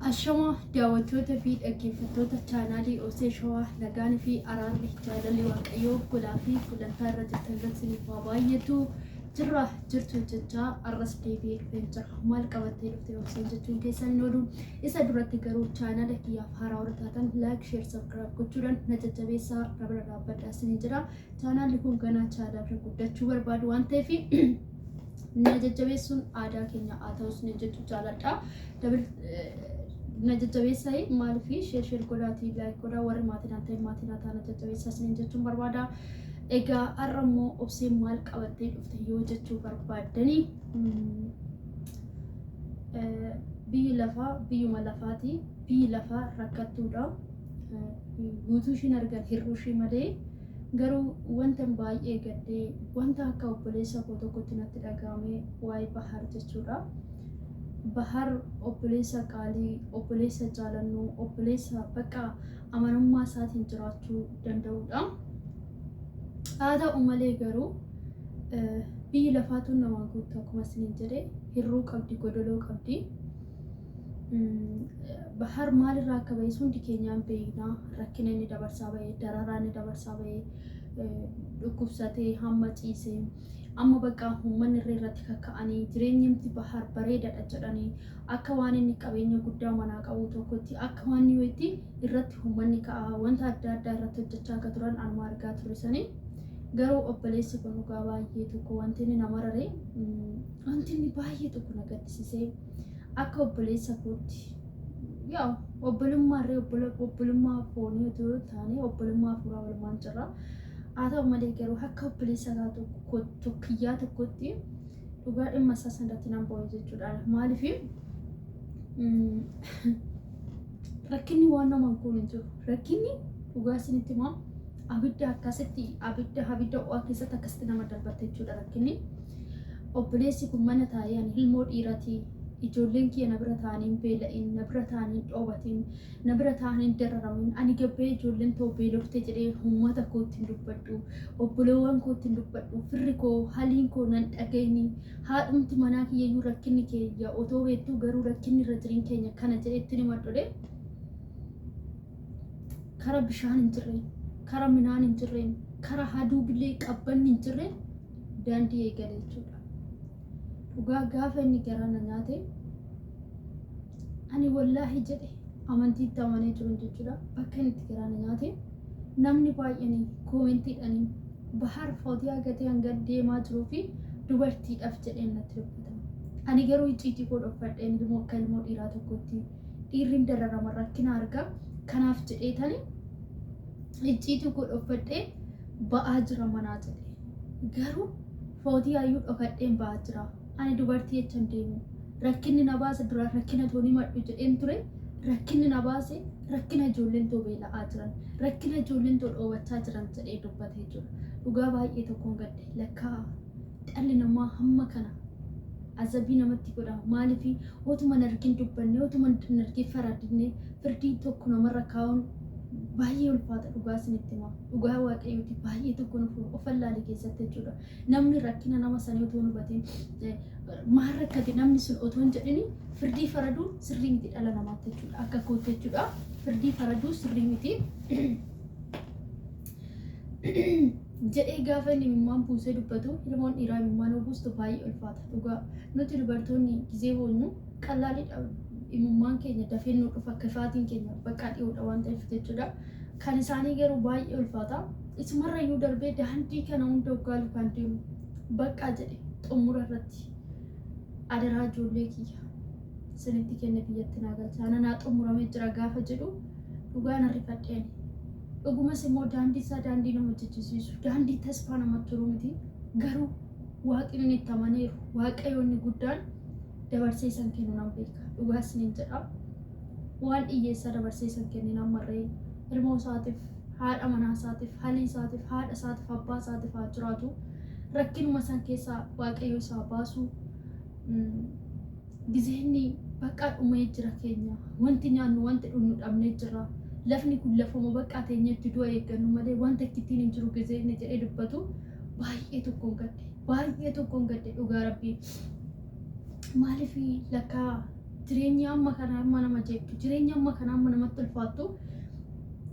Ashama daawwattoota fi dhaggeeffattoota chaanaalii Obsee Shawaa nagaan fi araarri jaalalli Waaqayyoo golaa fi gulantaa irra jirtan irratti isiniif haa baay'atu. Jirra jirtu jechaa arras deebi'ee dhufeen jira. Maal qabattee dhufte Obseen jechuun keessan hin oolu. Isa duratti garuu chaanaala kiyyaaf haaraa warra taatan like, share, subscribe gochuudhaan na jajjabeessaa na bira dhaabbadhaa isiniin jedha. Chaanaalli kun ganaa chaanaala guddachuu barbaadu waan ta'eef na jajjabeessuun aadaa keenya haa ta'us ni jechuu jaaladha. Na jajjabeessaa maaliif sheer sheer godhaatii laayik godhaa warri maatii naan ta'e maatii naa ta'an na jajjabeessaa isiniin jechuun barbaada. Egaa har'a immoo obseen maal qabattee dhufte yoo jechuu barbaaddanii biyyi lafaa biyyuma lafaati biyyi lafaa rakkattuudha. Guutuu ishiin argan hir'uu ishii malee Garuu wantan baay'ee gaddee wanta akka obboleessa koo tokkotti natti dhaga'ame waa'ee Bahar jechuudha. Bahar obboleessa qaalii, obboleessa jaalannu, obboleessa bakka amanamummaa isaatiin jiraachuu danda'udha. Haa ta'u malee garuu biyyi lafaa tun namaan guuttu akkuma isiniin jedhe hirruu qabdi, godoloo qabdi. Bahar maalirraa akka bahes hundi keenyaan beekna. Rakkina inni dabarsaa bahe, dararaa inni dabarsaa bahe, dhukkubsatee hamma ciise. Amma bakka uummanni irree irratti kakka'anii jireenyimti Bahar bareedadha jedhanii akka waan inni qabeenya guddaa manaa qabu tokkotti akka waan inni wayitti irratti uummanni ka'a wanta adda addaa irratti hojjechaa akka turan anuma argaa turre sanii. Garuu obboleessi kun dhugaa baay'ee tokko wanti inni na marare wanti inni baay'ee tokko na gaddisiisee Akka obboleessa kootti yaa obbolummaa irree obbolummaa foonii otoo hin taane obbolummaa hafuuraa walumaan jirra. Haa ta'u malee garuu akka obboleessa isaa tokko tokkiyyaa tokkotti dhugaa dhimma isaa sanarratti nan boo'e jechuudha. Maaliif rakkinni waan nama hin goone hin jiru. Rakkinni dhugaa isinitti himaa abidda akkasitti abidda abidda ho'aa keessatti akkasitti nama darbatta jechuudha rakkinni. Obboleessi kun mana taa'ee ani ilmoo dhiirati, ijoolleen kiyya na bira taa'anii hin beela'in, na bira taa'anii hin dhoobatin, na bira taa'anii hin dararamin, ani gabba'ee ijoolleen too beelofte jedhee uummata kootti hin dubbadhu, obboleewwan kootti hin dubbadhu, firri koo, haliin koo nan dhaga'ini, haadhumti manaa kiyyayyuu rakkinni keeyya otoo beektuu garuu rakkinni irra jiriin keenya kana jedhee itti himadhu jedhee kara bishaan hin jirreen, kara minaan hin jirreen, kara haduu bilee qabbanni hin jirreen daandii eegale jechuudha. Dhugaa gaafa inni garaa na nyaate ani wallaahi jedhe amantiitti amanee jiruun jechuudha. Bakka inni itti garaa na nyaate namni baay'een koomentiidhaan Bahar Footiyaa gatee hanga deemaa jiruu fi dubartiidhaaf jedheen natti dubbatama. Ani garuu icciitii koo dhokfadheen ilmoo akka ilmoo dhiiraa tokkotti dhiirri hin dararama rakkina arga kanaaf jedheetani icciitii koo dhokfadhee ba'aa jira manaa jedhe. Garuu Footiyaayyuu dhokadheen ba'aa jira. Ani dubartii jecha hin deemu. Rakkinni na baase duraan rakkina too ni madhu jedheen ture. Rakkinni na baase rakkina ijoolleen too beela'aa jiran, rakkina ijoolleen too dhoowwachaa jiran jedhee dubbate jechuudha. Dhugaa baay'ee tokkoon gadde. Lakkaa dhalli namaa hamma kana azabii namatti godha. Maaliif otuma hin argin dubbanne, otuma hin argin faradne firdii tokko namarra kaa'uun baay'ee ulfaata dhugaa isinitti hima. Dhugaa waaqayyooti baay'ee tokko nuuf of allaale keessatti jechuudha. Namni rakkina nama sanii otoo hin hubatin maal rakkate namni sun otoo hin jedhini firdii faraduu sirrii miti dhala namaatti jechuudha. Akka kootti jechuudha. Firdii faraduu sirrii miti. Jedhee gaafa inni imimmaan buusee dubbatu ilmoon dhiiraa imimmaan yoo buustu baay'ee ulfaata dhugaa. Nuti dubartoonni gizee boonyu qallaaliidha imimmaan keenya dafee nu dhufa kifaatiin keenya baqqaa dhiyoodha waan ta'eef jechuudha. Kan isaanii garuu baay'ee ulfaata. Isumarrayyuu darbee daandii kana hunda hoggaa lukaan deemu baqqaa jedhe xumura irratti adaraa ijoollee kiyya isinitti kenne biyyatti naa galchaa ana naa xumuramee jira gaafa jedhu dhugaa na rifadhe ani. Dhugumas immoo daandii isaa daandii nama jechisiisu daandii tasfaa namatti tolu miti garuu waaqni inni itti amaneeru waaqayyo inni guddaan dabarsee isan kennu nan beeka dhugaa isiniin jedha. Waan dhiyyeessaa dabarsee isan kenne nan marree ilmoo isaatiif haadha manaa isaatiif halii isaatiif haadha isaatiif abbaa isaatiif haa jiraatu rakkinuma san keessaa waaqayyo isaa baasu gizeenni baqqaa dhumee jira keenya wanti nyaannu wanti dhugnu dhabnee jirra lafni kun lafuma baqqaa teenyetti du'a eeggannu malee wanta ikkittiin hin jiru gizeenni jedhee dubbatu baay'ee tokkoon gadde baay'ee tokkoon gadde dhugaa rabbii maaliif lakkaa Jireenya amma kana amma nama jeeqxu, jireenya amma kana amma namatti ulfaattu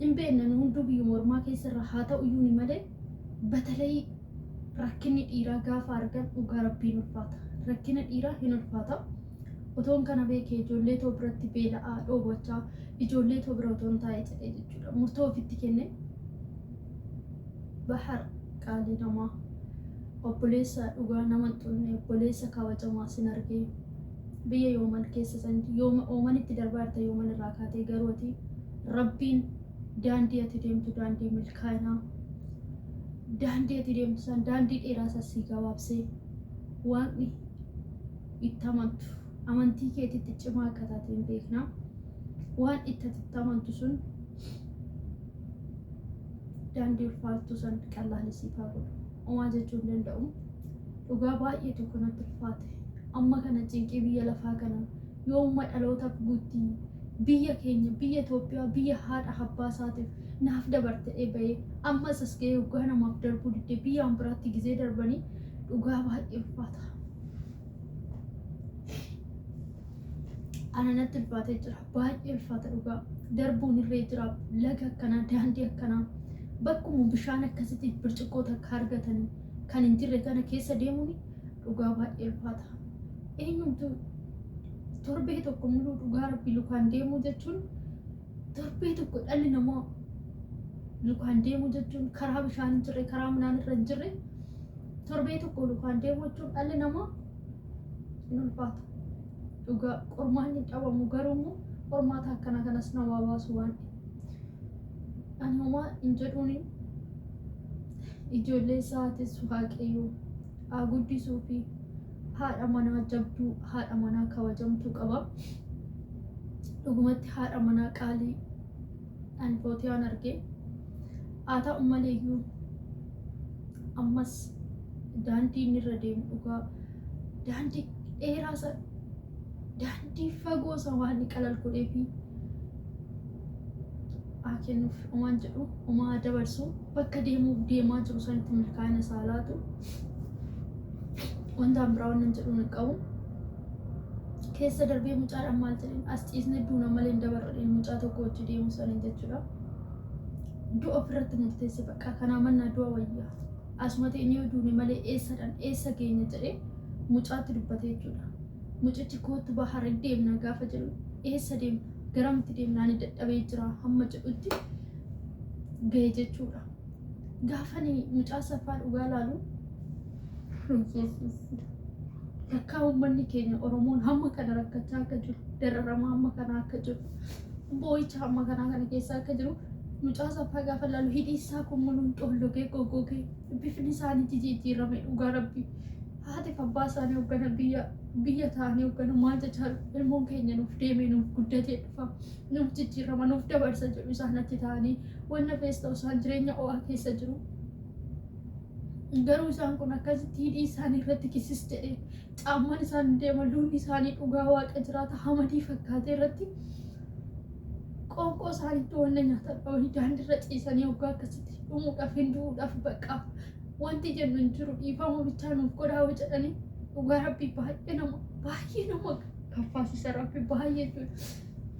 hin beekna nu hunduu biyyuma ormaa keessa irra haa ta'u iyyuu ni malee batalay rakkinni dhiiraa gaafa argan dhugaa rabbiin ulfaata. Rakkina dhiiraa hin ulfaata. Otoon kana beekee ijoollee too biratti beela'aa dhoobachaa ijoollee too bira otoon taa'ee jedhee jechuudha. Murtoo ofitti kenne Bahar qaalii namaa obboleessa dhugaa nama hin xunne obboleessa kabajamaa sin argee biyya yooman keessa san yooma oomanitti darbaa jirta yooman irraa kaatee garuu ati rabbiin daandii ati deemtu daandii milkaa'inaa daandii ati deemtu san daandii dheeraa san sii gabaabsee waaqni itti amantu amantii keetitti cimaa akka taate hin beekna waan itti ati itti amantu sun daandii ulfaattuu san qallaalii siif haa godhu. Homaa jechuu hin danda'u. Dhugaa baay'ee tokko natti ulfaate. Amma kana cinqii biyya lafaa kana yoomuma dhalootaaf guutti biyya keenya biyya Itoophiyaa biyya haadha abbaa isaatiif naaf dabartee bahee ammas as ga'ee waggaa namaaf darbuu diddee biyyaan biraatti gizee darbanii dhugaa baay'ee ulfaata. Ana natti ulfaatee jira. Baay'ee ulfaata dhugaa. Darbuun irree jira. Laga akkanaa, daandii akkanaa. Bakkuma bishaan akkasitti birciqqoo takka argatanii kan hin jirre kana keessa deemuun dhugaa baay'ee ulfaata. Eenyumtu torbee tokko muluu dhugaa rabbi lukaan deemuu jechuun torbee tokko dhalli namaa lukaan deemuu jechuun karaa bishaan hin jirre, karaa midhaan irra hin jirre torbee tokko lukaan deemuu jechuun dhalli namaa hin ulfaata. Dhugaa qormaanni hin dhabamu garuu immoo qormaata akkana kanas namaa baasu waan ani homaa hin jedhuuni ijoollee isaatis waaqayyo haa guddisuu fi haadha manaa jabduu haadha manaa kabajamtuu qaba. Dhugumatti haadha manaa qaalii ani footiyaan arge. Haa ta'u maleeyyuu ammas daandii inni irra deemu dhugaa daandii dheeraa san daandii fagoo san waan inni qalal godhee fi haa kennuuf homaan jedhu homaa haa dabarsu bakka deemuuf deemaa jiru sanitti milkaa'ina isaa laatu wanta biraa wannan jedhu hin qabu. Keessa darbee mucaadhaan maal jedheen as ciisne duuna malee hin dabarradheen mucaa tokko hojii deemu saniin jechuudha. Du'a ofirratti murteesse bakka kanaa mannaa du'a wayya. Asuma teenyee yoo duune malee eessadhaan eessa geenya jedhee mucaatti dubbate jechuudha. Mucichi koottu bahar deemna gaafa jedhu eessa deemna garamitti deemna ani dadhabee jira hamma jedhutti gahe jechuudha. Gaafani mucaa saffaa dhugaa laalu lakkaa uummanni keenya Oromoon hamma kana rakkachaa akka jiru dararamaa hamma kana akka jiru boo'icha hamma kanaa kana keessa akka jiru mucaa saffaa gaafa laalu hidhii isaa kun muluun xollogee goggogee bifni isaanii jijjiirame dhugaa rabbi haatiif abbaa isaanii hoggana biyya biyya ta'anii hoggana maal jechaa ilmoon keenya nuuf deemee nuuf guddatee dhufa nuuf jijjiirama nuuf dabarsa jedhu isaan achi ta'anii wanna fees ta'u isaan jireenya ho'aa keessa jiru. Garuu isaan kun akkasitti hidhii isaanii irratti kisis jedhee caammaan isaan deeman luunni isaanii dhugaa waaqa jiraata hamadii fakkaatee irratti qoonqoo isaaniitti wanna nyaatan dhabanii daandiirra ciisanii hoggaa akkasitti dhumuudhaaf hin du'uudhaaf bakka wanti jennu hin jiru dhiifama bichaa nuuf godhaa yoo jedhanii dhugaa rabbii baay'ee nama kaffaasisa rabbi baay'ee jechuudha.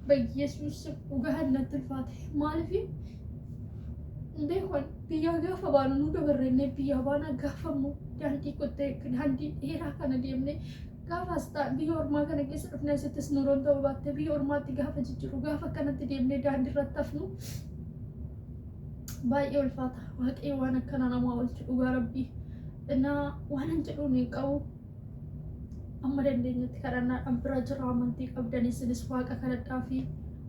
Bayyesuus dhugaa natti ulfaate maaliif beekon biyyaa gaafa baanu nu dabarrennee biyyaa baanaa gaafa immoo daandii qottee daandii dheeraa kana deemnee gaafa as ta'a biyya ormaa kana keessa dhufnee asittis nuroon ta'uu baatte biyya ormaatti gaafa jijjiiru gaafa akkanatti deemnee daandii irratti hafnu baay'ee ulfaata waaqayyo waan akkanaa namaa oolchu dhugaa rabbii innaa waan hin jedhuun hin qabu amma dandeenyetti kadhannaadhaan bira jira amantii qabdan isinis waaqa kadhadhaa fi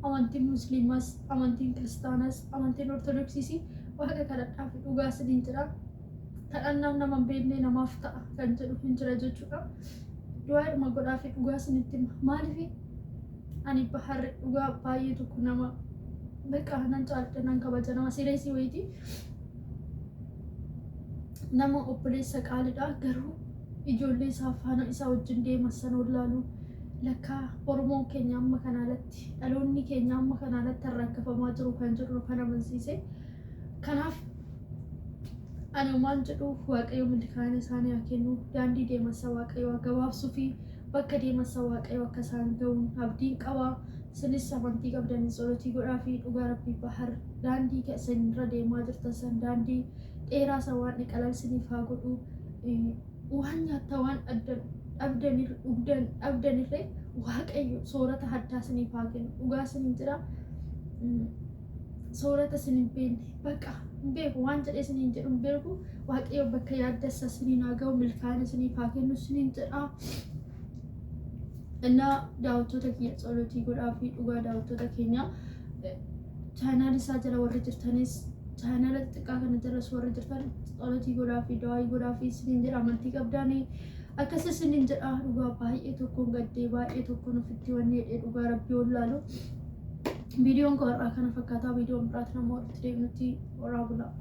amantiin musliimas amantiin kiristaanas amantiin ortodoksiis waaqa kadhadhaa fi dhugaa isiniin jira kadhannaan nama hin beekne namaaf ta'a kan jedhu hin jira jechuudha du'aadhuma godhaa fi dhugaa isinitti hima maaliif ani baharri dhugaa baay'ee tokko nama beekaa nan caalcha nan kabaja nama sireesii wayiiti nama obboleessa qaaliidha garuu ijoollee isaa faana isaa wajjin deeman sana wallaalu lakkaa Oromoon keenya amma kana alatti dhaloonni keenya amma kana alatti arraaggafamaa jiru kan jedhu kan amansiise. Kanaaf Ani homaan jedhu Waaqayyo milkaa'ina isaanii haa kennu. Daandii deemansa Waaqayyo haa gabaabsuu fi bakka deemansa Waaqayyo akka isaan ga'uun abdiin qaba. Isinis amantii qabdaniin tsolotii godhaa fi dhugaa Rabbii Bahar daandii isin irra deemaa jirtan san daandii dheeraa san waan qalal isiniif haa godhu. Waan nyaattan waan dhabdanir dhugdan dhabdanirree Waaqayyo soorata haddaa isiniif haa kennu. Dhugaa isiniin jedha. Soorata isin hin beekne bakka hin beeku waan jedhee isiniin jedhu hin beeku. Waaqayyo bakka yaaddessa isiniin haa ga'u, milkaa'ina isiniif haa kennu isiniin jedha. Innaa daawwattoota kiyya tsolotii godhaa fi dhugaa daawwattoota keenya chaanaal isaa jala warri jirtanis chaanaala xixiqqaa kana jalas warri jirtan tsolotii godhaa fi dawaayii godhaa fi isiniin jedha. Amantii qabdaanii akkas isiniin jedha. Dhugaa baay'ee tokkoon gaddee baay'ee tokkoon ofitti wanni jedhee dhugaa rabbii wallaalu. Viidiyoon koo har'aa kana fakkaataa. Viidiyoon biraatiin ammoo walitti deebinutti horaa bulaa.